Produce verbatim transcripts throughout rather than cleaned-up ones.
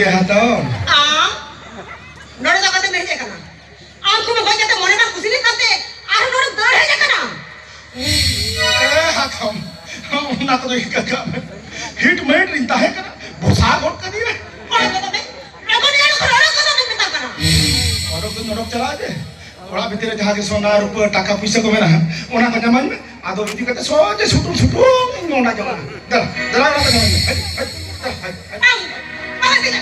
ᱦᱟᱛᱟᱣ᱾ ᱟᱢ ᱱᱚᱰᱮ ᱫᱚ ᱚᱠᱟᱛᱮᱢ ᱦᱮᱡ ᱟᱠᱟᱱᱟ? ᱟᱢ ᱠᱚ ᱜᱚᱡ ᱠᱟᱛᱮ ᱢᱚᱱᱮ ᱵᱟᱝ ᱠᱩᱥᱤ ᱞᱮᱱ ᱛᱟᱢᱛᱮ ᱟᱨᱦᱚᱸ ᱱᱚᱰᱮ ᱫᱟᱹᱲ ᱦᱮᱡ ᱟᱠᱟᱱᱟ? ᱮ ᱦᱟᱛᱟᱣ, ᱚᱱᱟ ᱠᱚᱫᱚ ᱤᱠᱟᱹ ᱠᱟᱜ ᱢᱮ᱾ ᱦᱤᱴ ᱢᱮᱴ ᱨᱤᱧ ᱛᱟᱦᱮᱸ ᱠᱟᱱᱟ, ᱵᱚᱥᱟ ᱜᱚᱫ ᱠᱟᱫᱤᱧ ᱨᱮ᱾ ᱚᱲᱟᱜ ᱠᱚᱫᱚ ᱢᱮ, ᱞᱚᱜᱚᱱ ᱜᱮ ᱚᱲᱟᱜ ᱠᱚᱫᱚ ᱢᱮ ᱢᱮᱛᱟᱢ ᱠᱟᱱᱟ᱾ ᱚᱰᱚᱠ ᱫᱚᱧ ᱚᱰᱚᱠ ᱪᱟᱞᱟᱜ ᱜᱮ᱾ ᱚᱲᱟᱜ ᱵᱷᱤᱛᱤᱨ ᱨᱮ ᱡᱟᱦᱟᱸ ᱜᱮ ᱥᱚᱱᱟ, ᱨᱩᱯᱟᱹ, ᱴᱟᱠᱟ ᱯᱩᱭᱥᱟᱹ ᱠᱚ ᱢᱮᱱᱟᱜᱼᱟ, ᱚᱱᱟ ᱠᱚ ᱧᱟᱢᱟᱧ ᱢᱮ᱾ ᱟᱫᱚ ᱤᱫᱤ ᱠᱟᱛᱮ ᱥᱚᱡᱷᱮ ᱥᱩᱴᱩᱢ ᱥᱩᱴᱩᱢ ᱤᱧ ᱢᱚᱦᱰᱟ ᱡᱚᱝᱟ᱾ ᱫᱮᱞᱟ, ᱫᱮᱞᱟ, ᱚᱱᱟ ᱠᱚ ᱧᱟᱢᱟᱧ ᱢᱮ᱾ ᱦᱟᱹᱴ, ᱦᱟᱹᱴ, ᱦᱟᱹᱴ, ᱦᱟᱹᱴ, ᱦᱟᱹᱴ᱾ ᱵᱟᱝ, ᱵᱟᱝ ᱤᱫᱤᱭᱟ᱾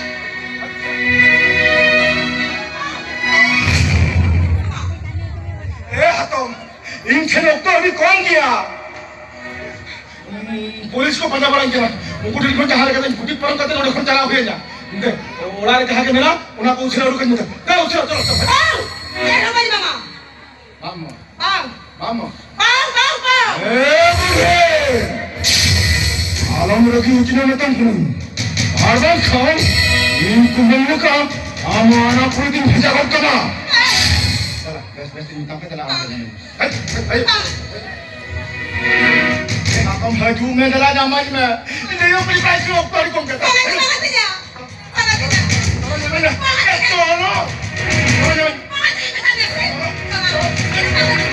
ᱮ ᱦᱟᱛᱚᱢ, ᱤᱧ ᱴᱷᱮᱱ ᱚᱠᱛᱚ ᱟᱹᱰᱤ ᱠᱚᱢ ᱜᱮᱭᱟ᱾ ᱩᱸ, ᱯᱩᱞᱤᱥ ᱠᱚ ᱯᱟᱸᱡᱟ ᱵᱟᱲᱟᱧ ᱠᱟᱱᱟ᱾ ᱩᱱᱠᱩ ᱴᱷᱮᱱ ᱠᱷᱚᱱ ᱡᱟᱦᱟᱸ ᱞᱮᱠᱟᱛᱮᱧ ᱯᱩᱴᱤ ᱯᱟᱨᱚᱢ ᱠᱟᱛᱮ ᱱᱚᱸᱰᱮ ᱠᱷᱚᱱ ᱪᱟᱞᱟᱣ ᱦᱩᱭ ᱟᱹᱧᱟ᱾ ᱮᱱᱛᱮ, ᱚᱲᱟᱜ ᱨᱮ ᱡᱟᱦᱟᱸ ᱜᱮ ᱢᱮᱱᱟᱜ, ᱚᱱᱟ ᱠᱚ ᱩᱪᱷᱟᱹᱱ ᱩᱰᱩᱠ ᱟᱹᱧ ᱢᱮ᱾ ᱫᱮ, ᱩᱪᱷᱟᱹᱱ, ᱪᱚᱞᱚ, ᱪᱚᱞᱚ᱾ ᱵᱟᱝ! ᱪᱮᱫ ᱦᱚᱸ ᱵᱟᱹᱧ ᱮᱢᱟᱢᱟ᱾ ᱵᱟᱝ ᱢᱟ᱾ ᱵᱟᱝ! ᱵᱟᱝ ᱢᱟ᱾ ᱵᱟᱝ, ᱵᱟᱝ, ᱵᱟᱝ! ᱮ ᱵᱩᱰᱷᱤ! ᱟᱞᱚᱢ ᱨᱟᱹᱜᱤ ᱦᱚᱪᱚᱧᱟ ᱢᱮᱛᱟᱢ ᱠᱟᱹᱱᱟᱹᱧ᱾ ᱟᱨ ᱵᱟᱝᱠᱷᱟᱱ ᱤᱧ ᱠᱩᱢᱵᱟᱹᱝ ᱞᱮᱠᱟ ᱟᱢ ᱚᱱᱟ ᱯᱩᱨᱤ ᱛᱤᱧ ᱵᱷᱮᱡᱟ ᱜᱚᱫ ᱠᱟᱢᱟ᱾ ᱪᱟᱞᱟᱜ, ᱵᱮᱥ, ᱵᱮᱥ ᱛᱤᱧ ᱢᱮᱛᱟᱢ ᱠᱟᱱᱟ, ᱪᱟᱞᱟᱜ, ᱟᱢ ᱫᱚ ᱧᱟᱢᱤᱧ᱾ ᱦᱮᱡ, ᱦᱮᱡ, ᱦᱮᱡ᱾ ᱮ, ᱥᱟᱛᱚᱢ, ᱦᱤᱡᱩᱜ ᱢᱮ, ᱫᱮᱞᱟ, ᱧᱟᱢᱟᱹᱧ ᱢᱮ᱾ ᱤᱧ ᱫᱚ ᱤᱭᱟᱹ ᱯᱩᱞᱤᱥ ᱯᱟᱭᱥᱤ ᱚᱠᱛᱚ ᱟᱹᱰᱤ ᱠᱚᱢ ᱜᱮ᱾ ᱵᱟᱝ ᱟᱹᱛᱤᱧᱟ, ᱵᱟᱝ ᱟᱹᱛᱤᱧᱟ᱾ ᱪᱚᱞᱚ᱾ ᱵᱟᱝ ᱟᱹᱛᱤᱧᱟ, ᱢᱮᱛᱟᱫ ᱢᱮᱭᱟ ᱥᱮ᱾ ᱵᱟᱝ ᱟᱹᱛᱤᱧᱟ᱾